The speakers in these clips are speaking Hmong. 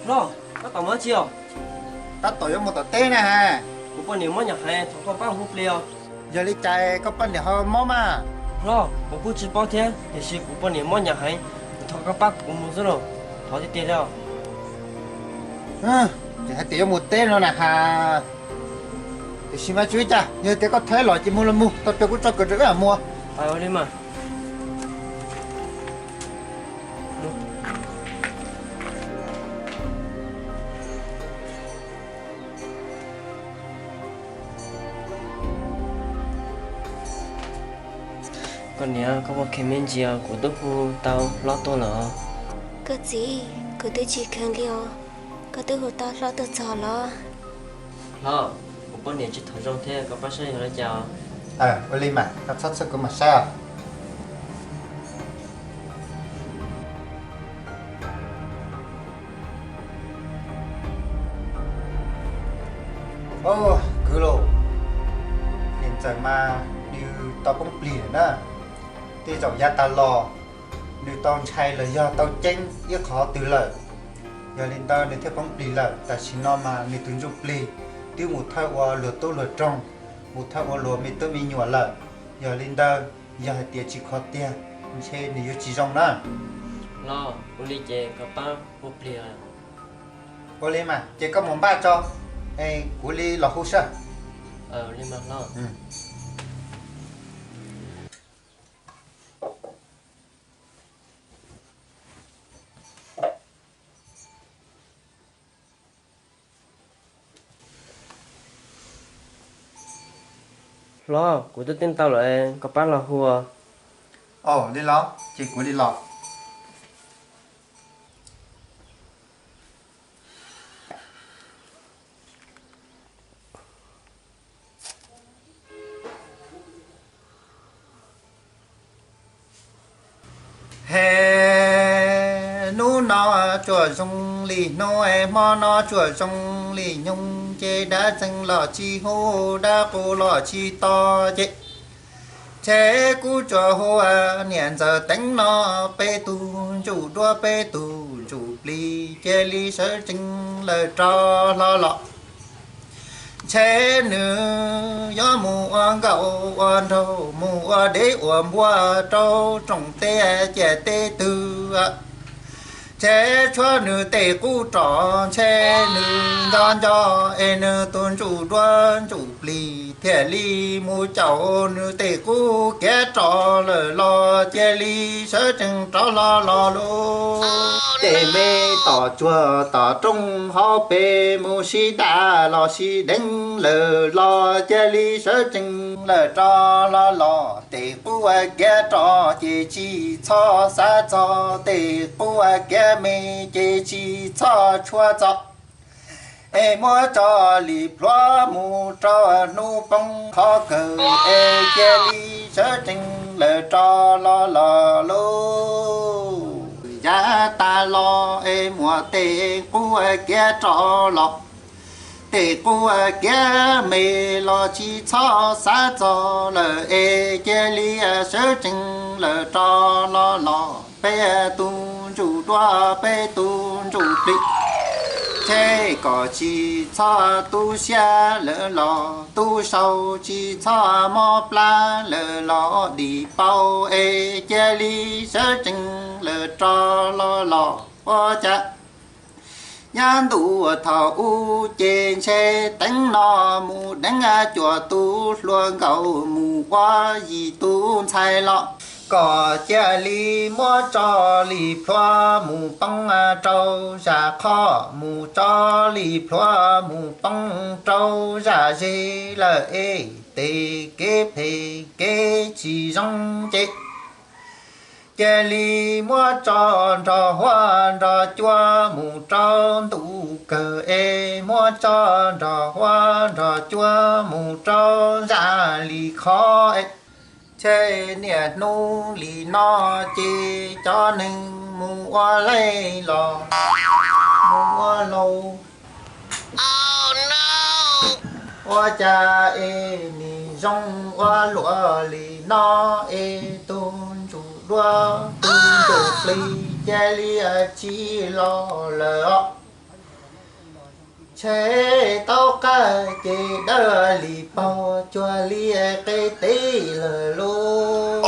Hlob, koj tab tom mus dab tsi os? Tab tom yuav mus tom teb na has. Kuv poj niam mob nyuam heev, thov koj pab kuv plig os. Yog li cas koj poj niam ho mob mas? Hlob, kuv kuj tsis paub thiab, tiam sis kuv poj niam mob nyuam heev, thov koj pab kuv mus xwb los, thov tiag tiag li os. Ces hais tias yuav mus teb no na has. Tiam sis mas tsis ua cas, yog tias koj thaij los ces mus los mus, tau ces kuv tso kawm rau wb mam mus. Li mas. Koj niam, koj muaj kheev me ntsis os, kuv twb hu tau hlob tuaj lawm. Koj txiv, kuv twb tsis kheev li os, koj twb hu tau hlob tuaj txog los? Hlob, kuv poj niam tsis tau zoo thiab, koj pab saib yog li cas. Ua li mas koj txhob txhawj, kuv mam saib os. Kwv los, niam ntxawm mas nws tau poob plig lawm na. Tej zaum yav tas los nws tau ntshai los yog tau ceeb ib qho twg lawm, yog li ntawd nws thiaj poob plig lawm. Tam sim no mas nws tus ntsuj plig twb mus thawj ua luag tub luag roog, mus thawj ua luag me tub me nyuam lawm. Yog li ntawd, yog hais tias tsis kho tiag, ntshe nws yuav tsis zoo na. Los ua li ces koj pab hu plig. Ua li mas ces koj mus npaj tso, kuv li los hu sab. Hlob, kuv twb teeb tau lawm, koj pab los hu. Ua li los ces kuv li los. He, hnub no tsuas zoo li hnub, hmo no tsuas zoo li nyoog, ces dab txeeg los tsis hu, dab qus los tsis to, ces ntshe kuv tsuas hu niam ntxawm Teev no, peb tus ntsuj duab peb tus ntsuj plig cia li sawv tsees lawm rov hlo los. Ntshe nws yuav mus ua nkauj ua nraug, mus ua dev ua npua rau tsoom teb ciam teb twg. Ntshe tshuav nws tej qub roj, ntshe nws nco nco es nws tus ntsuj duab ntsuj plig thiaj li mus caum nws tej qub kiav roj lawm los cia li sawv tsees rov hlo los lauj. Tej me tom tsuag tom rooj hauv pes mus sib daj los sib deev lawm los cia li sawv tsees lawm rov hlo los. Tej qub kiav roj ces tsis txhob xav txog, tej qub kiav me ces tsis txhob tshuav txog. Es muab tso li plhuav mus rau hnub poob qhov kawg es cia li sawv tsees lawm rov hlo los lauj. Yav tas los es muab tej qub kiav roj los, tej qub kiav me los tsis txhob xav txog lawm es cia li sawv tsees lawm rov hlo los. Peb tus ntsuj duab peb tus ntsuj plig, ntshe kom tsis txhob tu siab lawm los tu saum, tsis txhob mob plab lawm los dim paub es cia li sawv tsees lawm rov hlo los. Ua cas yav ntuj thaum ub ces ntshe Teev no mus deev cuaj tus hluas nkauj, mus ua yim tus ntxhais los, kom cia li muab tso li plhuav mus poob rau zaj qhov, mus tso li plhuav mus poob rau zaj ze lawm es tej kev phem kev tsis zoo ces cia li muab tso nrog huab nrog cua mus rau ntuj kawg es muab tso nrog huab nrog cua mus rau zaj li qhov es. Ntshe niaj hnub li no ces cov neeg mus ua laus los mus ua laus. Ua cas es nim zoo ua luaj li no es tus ntsuj duab tus ntsuj plig cia li tsis los lawm os. Ntshe tau qab ces dawb li paug cuag li qe teb lawm lauj.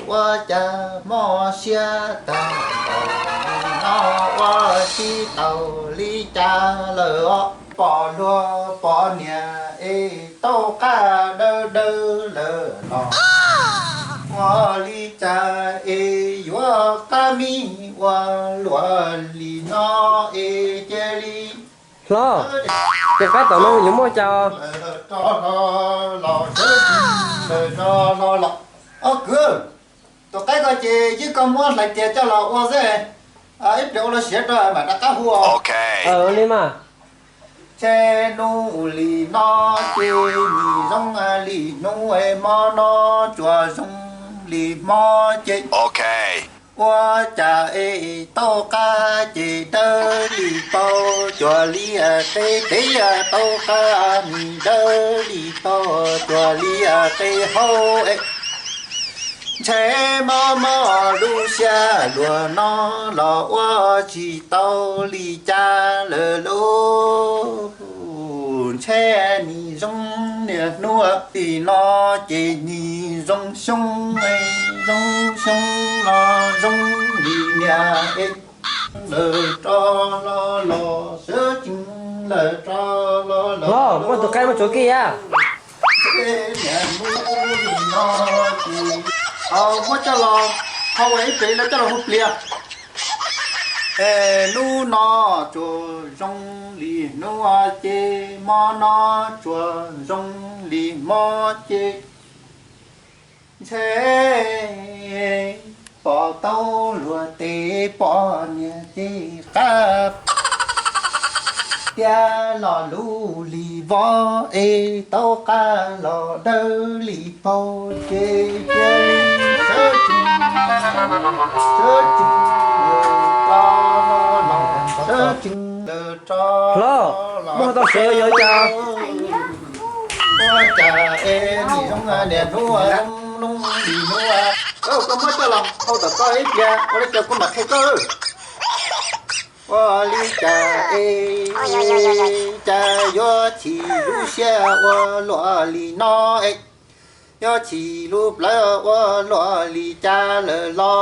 Ua cas mob siab tag npaum li no, ua tsis tau li cas lawm os. Pom luag pom niam es tau qab dawb dawb lawm los, ua li cas es yuav qab mis ua luaj li no es cia li. Hlob, tus qaib tom no yuav muaj cas? Lawm rov hlo los, sawv tsees lawm rov hlo los. Ob kwv, tus qaib ko ces yeej koj muab hlais tias coj los ua xwb, ib pliag ua los siav rau mam rov qab hu. Li mas. Ntshe hnub li no ces nim zoo li hnub, hmo no tsuas zoo li hmo ces. Ua cas es tau qab ces dawb li paug cuag li qe teb, tau qab mis dawb li paug cuag li qe hau es. Ntshe mob mob lub siab luag no los ua tsis tau li cas lawm lauj. Ntshe nim zoo niaj hnub li no ces nim zoo xyoo, zoo xyoo los zoo li niaj es. Lawm rov hlo los, sawv tsees lawm rov hlo los. Hlob, muaj tus qaib muab tsuav kiag. Muab coj los hau ib pliag, lawv coj los hu pliag. Es hnub no tsuas zoo li hnub ces, hmo no tsuas zoo li hmo ces. Ntshe pom tau luag tes poj niam ces qab tiag los lub li vov es tau qab los dawb li paug ces cia li sawv tsees, sawv tsees lawm rov los, sawv tsees lawm rov los. Hlob, muaj tau siav yuav cas? Ua cas es nim zoo niaj hnub zoo li hnub. Koj muab coj los hau tom koj ib pliag, ua li cas kuv mam qhia koj. Ua li cas es cas yuav chim lub siab ua luaj li no es, yuav chim lub plawv ua luaj li cas lawm los.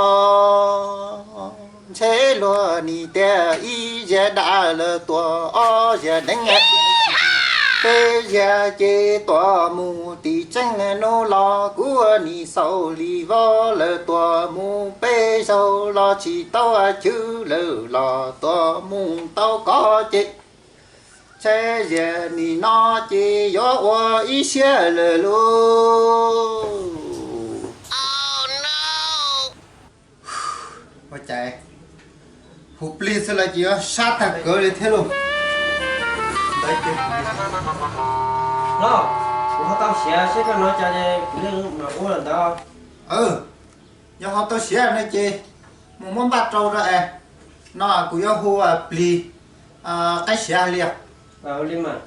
Ntshe luag nim tiag ib zaug dab lawm tuaj ob zaug deev, peb zaug ces tuaj mus tim tseeb hnub los kuv nim xaus li vov lawm tuaj mus peb zaug los tsis tau chwv lawm los tuaj mus tau kov ces. Ntshe zaum nim no ces yuav ua ib siab lawm lauj. Ua cas hu plig xwb los ces yuav sab tag kawg li thiab lauj. Hlob, kuv ho tau siav seb koj hnov cas ces kuv mam ua lawm ntawd. Yog ho tau siav no ces mus muab npaj rau rau es, no kuv yuav hu plig qaib siav li os. Li mas.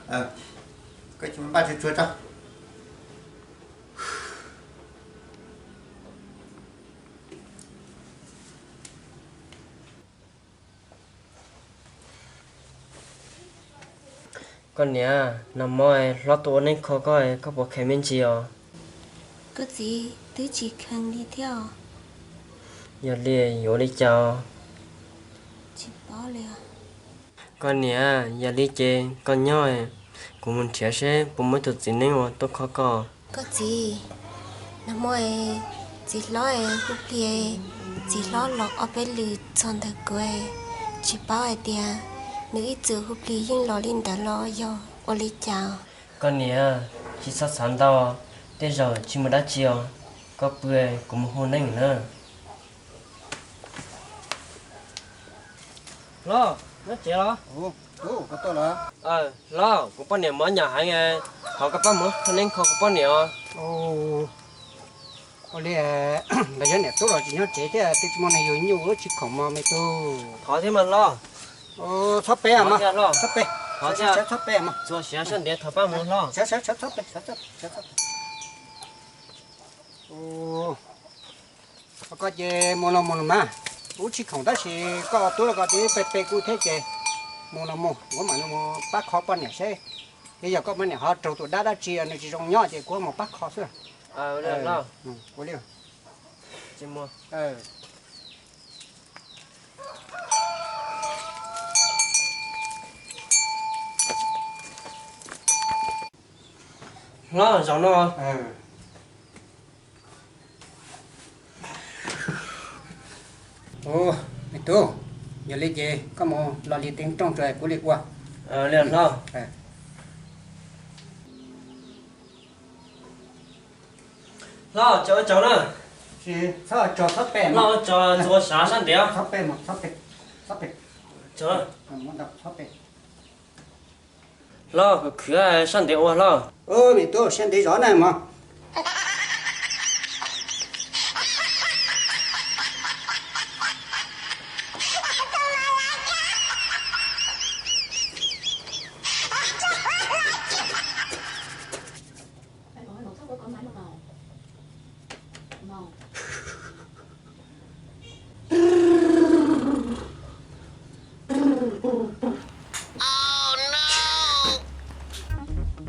Koj cia npaj tsuag tsuag tso. Koj niam, nag hmo hlob tuaj ua neeb kho koj, koj puas kheev me ntsis os? Koj txiv, twb tsis kheev li thiab os. Yog li yuav ua li cas? Tsis paub li. Koj niam, yog li ces koj nyob, kuv mus nrhiav seb puas muaj ib tug txiv neeb uas tuaj kho koj. Koj txiv, nag hmo txiv hlob hu plig, txiv hlob los ob peb lwm txog ntawm kuv, tsis paub hais tias nws ib txwm hu plig yeej los li ntawd los yog ua li cas. Koj niam, tsis txhob xav ntau, tej zaum tsis muaj dab tsi os. Koj pw, kuv mus hu neeb na. Los, nyob tsev los? Los, kuv poj niam mob nyom heev, thov koj pab mus hu neeb kho kuv poj niam os. Ua li, los yog niam tub los tsis nyob tsev thiab, twb tsis muaj neeg yuav nyuj tsis khoom mos me tub. Thov thiab mas hlob. Txhob peb mas, txhob peb, txhob peb mas. Txuas siav sab ntiav thov pab mus hlob. Koj ces mus los mus los mas, kuv tsis khoom tab sis koj tub los koj twb pe pe kuv thiab ces. Mus no mus, kuv mam li mus pab kho poj niam seb. Yog koj poj niam ho raug tus dab dab tsi nws tsis zoo nyob ces kuv mus pab kho xwb. Ua li. Hlob, zaum no. Me tub, yog li ces koj mus los li teev rooj tso kuv li ua. Hlob, tsaug tsaug na. Txhob tsaug, txhob pem, hlob, tsaug, txhob sav sab ntev. Txhob pem, txhob pem. Hlob, kuv khwv sab ntev ua hlob. Me tub, sab ntev zov na mog.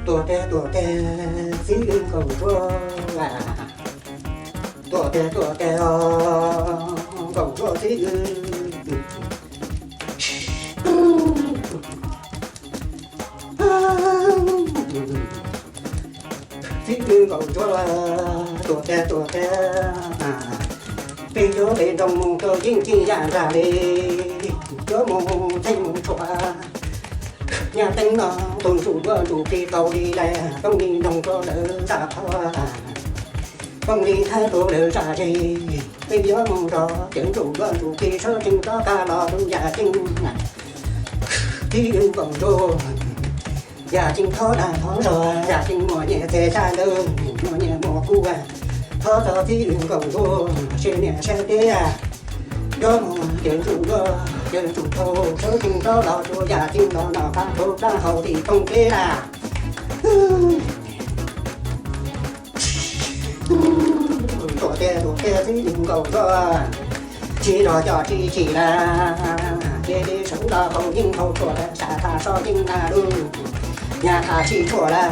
Tuag teg tuag teg, txiv wb nkaus nruab. Tuag teg tuag teg, nkaus nruab txiv wb. Txiv wb nkaus nruab, tuag teg tuag teg. Peb yuav pem nroog mus rau yeej cig yam nrag li, yuav mus theej mus tshuam. Nyaj teeb no tus ntsuj duab ntsuj plig tau li lawm, poob li nroog rau lawv zaj qhov, poob li thawb rau lawv zaj zig. Peb yuav mus nrog cov ntsuj duab ntsuj plig sawv tsees rov qab los tus yam ceeb. Txiv wb nkaus nruab, yam ceeb thov dag thov zog, yam ceeb muaj nyiaj txiag xya lawm, muaj nyiaj muaj kub, thov txog txiv wb nkaus nruab, sawv niam sawv txiv, yuav mus cov ntsuj duab cov ntsuj plig sawv tsees rov los tus yam ceeb los noj qab rau plab hauv li poob kev lawm. Tuag teg tuag teg txiv wb nkaus nruab, tsis los coj tsis tsim lawm, ces li sawv los haus yeeb haus tshuaj lawm, sab tham sab yeeb na lub. Nyaj tham tsis tshuaj lawm,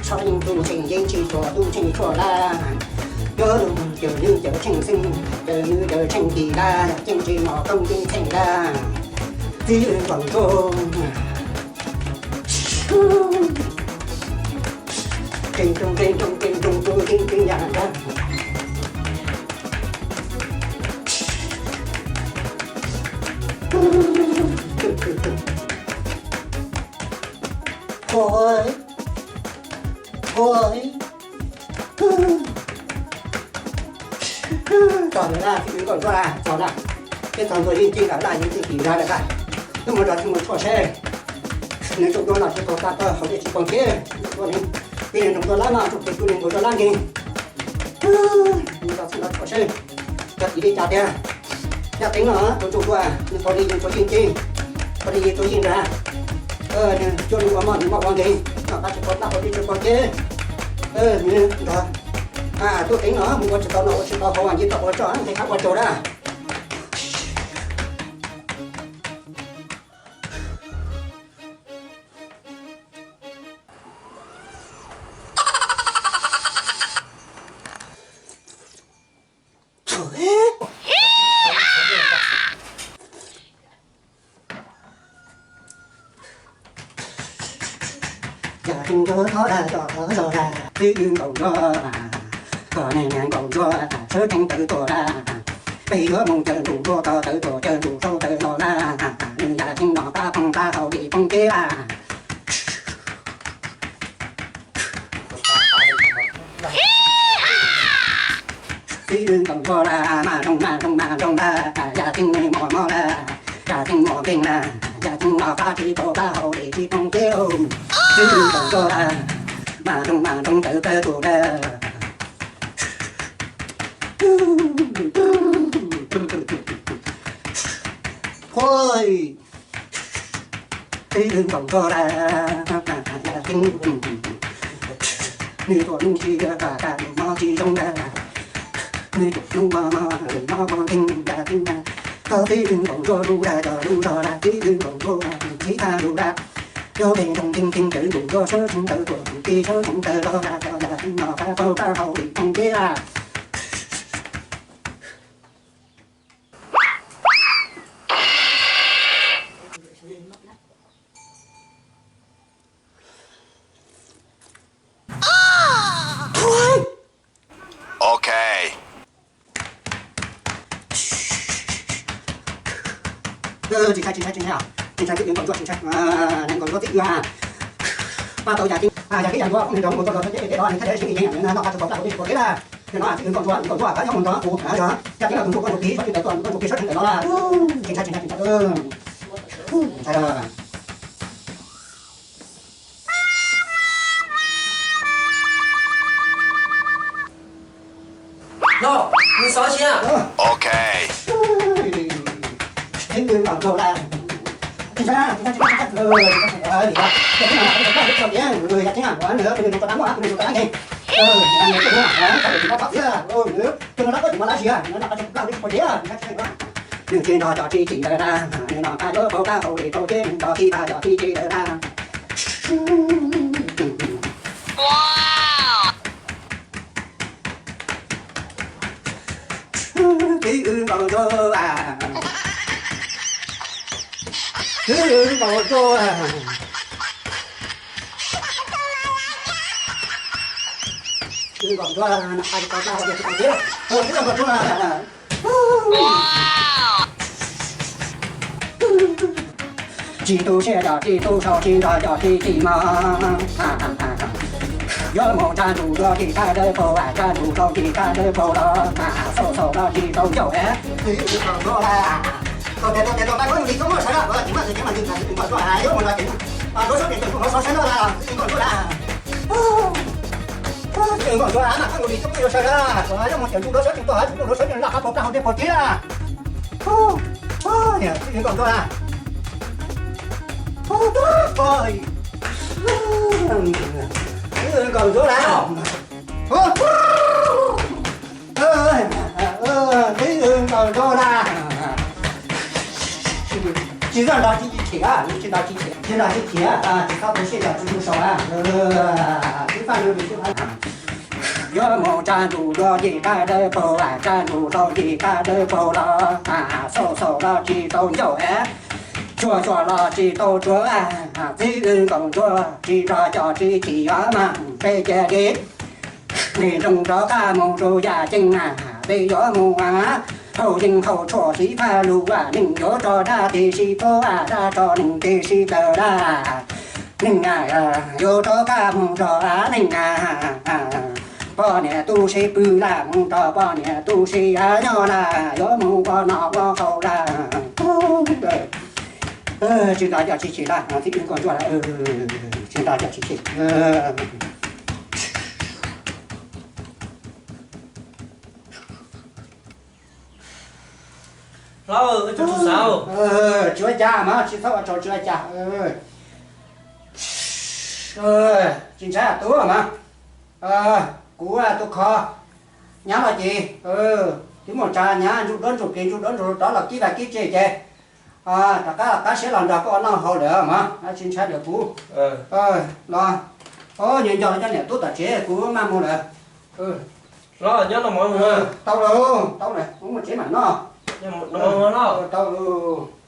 sab yeeb tus tsheej yeeb tsis tshuaj tus tsheej tshuaj lawm. Yuav lug caws nws caws tsheej xwb, caws nws caws tsheej tim lawm, yeej tsis mos koob yeeb tsheej lawm. Txiv wb nkaus nruab, qees nroog qees nroog qees nroog tus yeeb ceeb yam nrag. Ua, ua, txog lawm na, txiv wb nkaus nruab na, txog na. Peb txog ntua yeej cig lawm na, yeej cig tim nrag lawm na. Wb mus nrog txiv mus tshuaj seb nws ntsuj duab no tsis tau tag, hauv dej tsis poob kev. Peb nrog nrog lab no, tsuj plig tsuj neeg nkaus nrog lab nkeeg. Nrog txiv los tshuaj seb, cog tim li cas tiag. Nyaj teeb no tus ntsuj duab nws tau li yeej tau yeej cig, tau li yeej tau yeej nrag. Nws cuab nws ua moj nws moj ua nkeeg, noj qab tsis poob plab, hauv dej tsis poob kev. Nws nrog tub teev no mus ua tsis tau noj ua tsis tau haus, nce toj ua tsov nqhis qab ua tsaug na. Yog tseem ncuav thov dag cov thov zog dag, txiv wb nkaus nruab, koj niag niag nkaus nruab, sawv tsees tawm tuaj lawm. Peb yuav mus caws ntsuj duab, koj tawm tuaj caws ntsuj duab tawm los lawm. Nws yam tseem noj qab poob qab hauv dej poob kev lawm. Txiv wb nkaus nruab lawm, mas nroog mas nroog mas nroog lawm, yam tseem mob mob lawm, yam tseem mob nkeeg lawm, yam tseem noj qab tsis tau qab hauv dej tsis poob kev. Txiv wb nkaus nruab lawm, mas nroog mas nroog tawm tawm tuaj lawm. Txiv wb nkaus nruab lawm, nws tuaj hnub tsis yog tas, nws mob tsis zoo lawm, nws tuaj hnub mob mob mob mob nkeeg lawm. Txiv wb nkaus nruab lub dag cov lub zog lawm, txiv wb nkaus nruab. Ib thaj lus dab, yog pheej nroo pheej pheej rawv ntuj dua sawv tsees ntawd tuaj tus tib sawv tsees ntawd los na, yog yam tib no qab paug qab hau li thooj teb a. Ok. Tsis ntshai, tsis ntshai, tsis ntshai, tsis ntshai, tsis ntshai, tsis ntshai, nees nkaum ntsuab txij ywg. Pab tau yam tib, yam tib yam ntsuab, nees nkaum ntsuab los txog teb teb los neeg thaj teb sib nyiam, noj qab tsis tau plaj ua teb tsis pom kev lawm. Yog no txij nees nkaum ntsuab, nees nkaum ntsuab kab nyob mus ntxov kuv yog yam tib no tus ntsuj koj ntsuj kiv sawv tsees ntawm tod lawm. Tsis ntshai, tsis ntshai, tsis ntshai, tsis ntshai. Los, nws xov sia. Ok. Nws tsis nrog cov tsis tsim ntawd na, nws no qab yuav paub qab hau li rau teb nrog tib tag cov tsis tsim ntawd na. Tib wb nkaus ntsuab, tib wb nkaus ntsuab, tib wb nkaus ntsuab, tib wb nkaus ntsuab. Tsis tu siab cov tsis tu sau, tsis nrog cov tsis tsim mog. Yuav mus tsa ntuj dua tsis tsa dawb paug, tsa ntuj sau tsis tsa dawb paug los mas xauj xauj los tsis tau ncauj es. Nkaus ntsuab lawm. Nkaus ntsuab lawm. Tsis txawj nrog tsis tsim, tsis nrog tsis tsim, tsis nrog tsis tsim, tsis txhob tu siab cov tsis tu sau. Tib faj li tib faj. Yuav mus tsa ntuj dua tsis tsa dawb paug, tsa ntuj sau tsis tsa dawb paug los mas xauj xauj los tsis tau ncauj es. Tsuag tsuag los tsis tau tsuag, tib wb nkaus ntsuab tsis nrog cov tsis tsim yuav mas peb cia li nqis nroos rov qab mus rau yam ceeb na. Peb yuav mus hauj yeeb hauj tshuaj xib fab lug, neeg yuav tso dab tib si paub, dab tso neeg tib si tawg dab. Neeg yuav rov qab mus rau neeg, poj niam tu siab pw lawm mus rau poj niam tu siab nyob lawm, yuav mus ua noj ua haus lawm. Tsis nrog cov tsis tsim lawm, tib wb nkaus ntsuab lawm, tsis nrog cov tsis tsim. Tsis ua cas mas, tsis txhob ua tsaug, tsis ua cas. Tsis ntshai tub mas. Kuv tus kho nyab los ces twb mus tsa nyab ntsuj duab ntsuj plig ntsuj duab ntsuj rov los kib vaj kib tsev ces rov qab los qab siab los nrog koj ua noj haus lawm mas, tsis ntshai lawm kuv. Los, nco nco cov niam tub tom tsev kuv maj mus lawm. Los nyob no mus. Tau lawm, tau lawm, mus tsev mam noj. Tau lawm.